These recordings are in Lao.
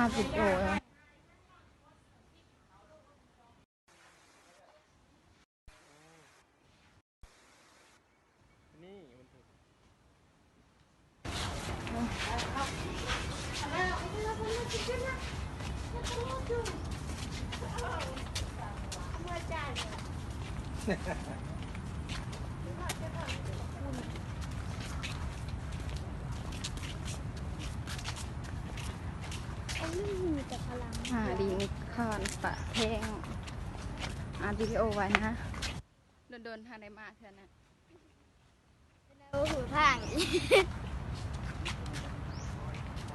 ອັດວິດີໂອ. ນີ້ມັນຖືກ ອາ ລີນິຄອນປະແພງ ອັດວິດີໂອໄວ້ນະ. ດົນໆ ຫາໄດ້ມາເທື່ອນະ. ໂອ້ໂຫ ທາງອີກ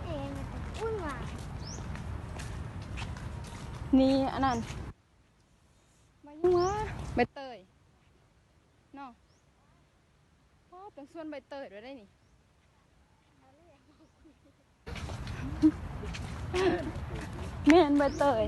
ເອີ ມັນກໍອຸ່ນວ່າ ນີ້ ອັນນັ້ນ ໃບຫຍັງວະ? ໃບເຕີຍເນາະ. ອໍ ເປັນສວນໃບເຕີຍດ້ວຍໄດ໋ນີ້. ແມ່ນ ໃບເຕີຍ.